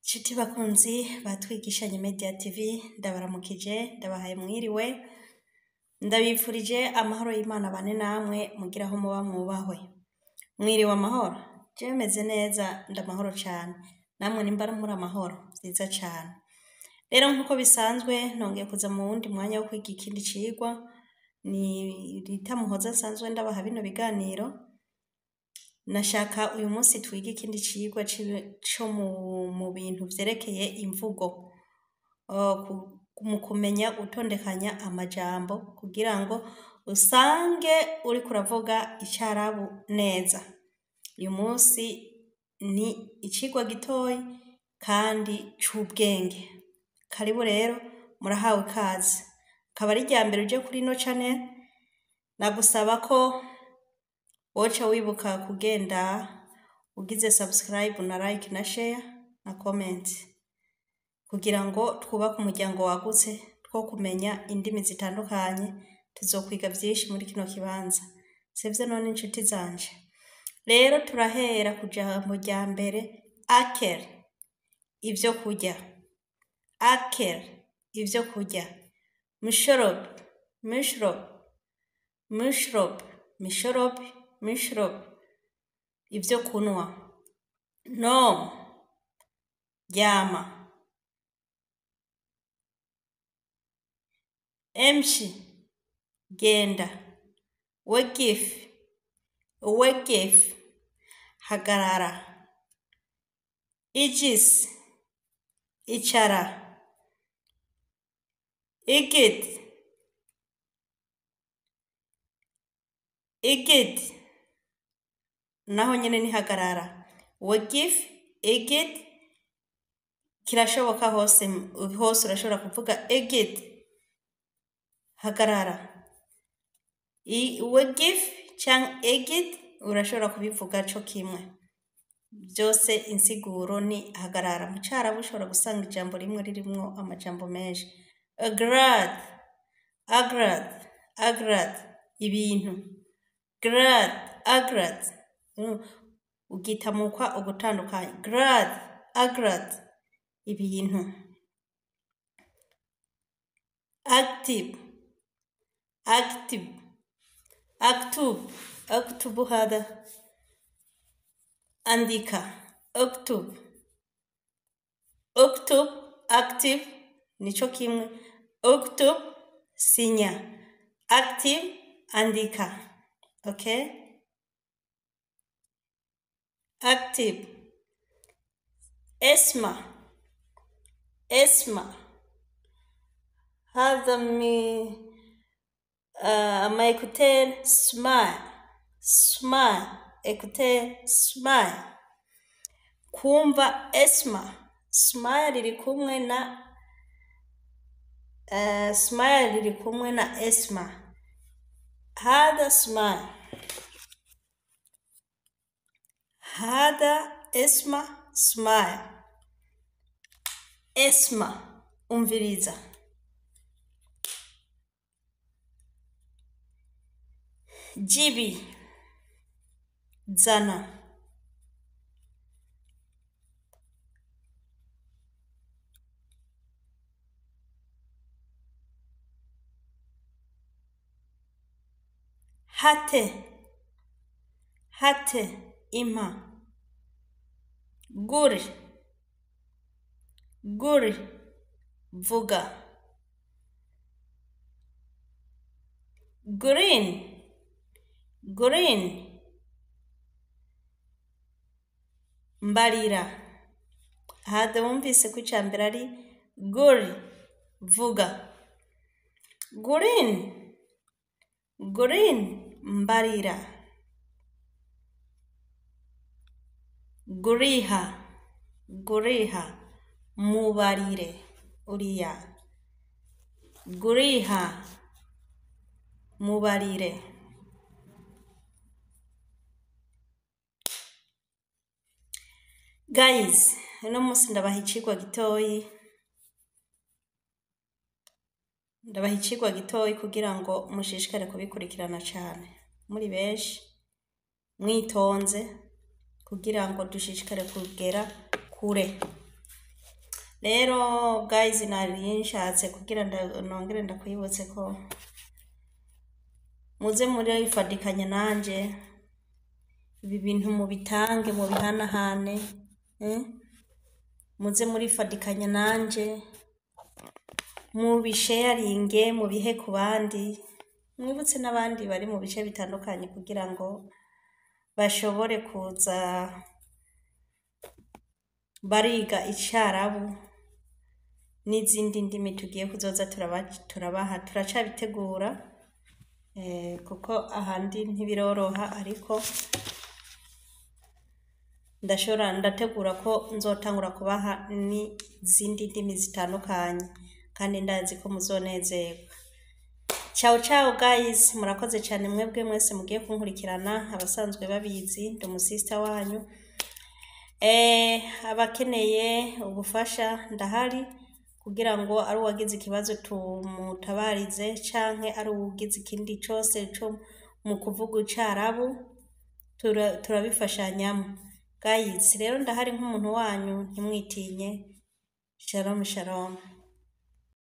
Nshuti bakunzi batwigishanye Media TV, ndabaramukije, ndabahaye mwiriwe, ndabifurije amahoro y'Imana bane namwe, mugira aho muba mwubahwe. Mwiriwe amahoro, jewe meze neza, ndamahoro cane, namwe nimba muri amahoro, vyiza cane. Rero nk'uko bisanzwe nongeye kuza mu wundi mwanya wo kwiga ikindi cigwa, ni Rita Muhoza nsanzwe ndabaha bino biganiro. Nashaka uyu munsi twige ikindi cigwa co mu bintu vyerekeye imvugo, mu kumenya gutondekanya amajambo kugira ngo usange uriko uravuga icarabu neza. Uyu munsi ni icigwa gitoyi kandi c'ubwenge. Karibu rero, murahawe ikaze. Akaba ari irya mbere uje kuri ino channel, nagusaba ko woca wibuka kugenda ugize subscribe na like na share na comment, kugira ngo twubake umuryango wagutse two kumenya indimi zitandukanye. Tuzokwiga vyinshi muri kino kibanza, sivyo none inshuti zanje? Rero turahera ku jambo rya mbere, akel, ivyo kurya. Akel, ivyo kurya. Mishrob, mishrob, mishrob, mishrob, mishrob, ivyo kunwa. Nom, ryama. Emshi, genda. Wegif, wegif, hagarara. Ijis, icara. Igit, igit, naho nyene ni hagarara. Wegif, igit, kirashoboka hose hose, urashobora kuvuga igit, hagarara. Wegif canke egit urashobora kubivuga co kimwe, vyose insiguro ni hagarara. Mu carabu ushobora gusanga ijambo rimwe ririmwo amajambo menshi. Agrad, agrad, agrad, ibintu. Grad, agrad, ugita mukwa ugutandukanye. Grad, agrad, ibintu. Active, active, aktub, aktubu hada, andika. Aktub, aktub, active nico kimwe. Aktub, sinya. Active, andika. Okay, active. Esma, esma, هذا mi ama écouteur. Smile, smile, écouteur, smile, kumva. Esma, smile riri kumwe na smile riri kumwe na esma. هذا smile، هذا اسمه smile. Esma, umviriza. Jibi, zana. Hate, hate, impa. Guri, guri, vuga. Green, green, mbarira. Hada wumvise ko icambere ari guri, vuga. Green, green, mbarira. Guriha, guriha, mubarire uriya. Guriha, mubarire. Guys, uno munsi ndabaha icigwa gitoyi, ndabaha icigwa gitoyi kugira ngo mushishikare kubikurikirana cane muri benshi, mwitonze, kugira ngo dushishikare kugera kure. Rero guys, nari nshatse kugira nongere ndakwibutse ko muze murifadikanya nanje ibi bintu, mubitange, mubihanahane, eh? Muze murifadikanya nanje, mubisharinge, mubihe ku bandi, mwibutse n'abandi bari mu bice bitandukanye kugira ngo bashobore kuza bariga Icarabu n'izindi ndimi tugiye kuzoza turabaha. Turacabitegura, kuko ahandi ntibiroroha, ariko ndashobora, ndategura ko nzotangura kubaha n'izindi ndimi zitandukanye, kandi ndazi ko muzonezerwa. Ciao ciao guys, murakoze cyane mwebwe mwese mugiye kunkurikirana. Abasanzwe babizi, ndi umusista wanyu. Abakeneye ubufasha ndahari kugira ngo ari uwagize ikibazo tumutabarize, canke ari uwugize ikindi cose co mu kuvuga Icarabu, turabifashanyamo guys. Rero ndahari nk'umuntu wanyu, ntimwitinye. Shalom shalom.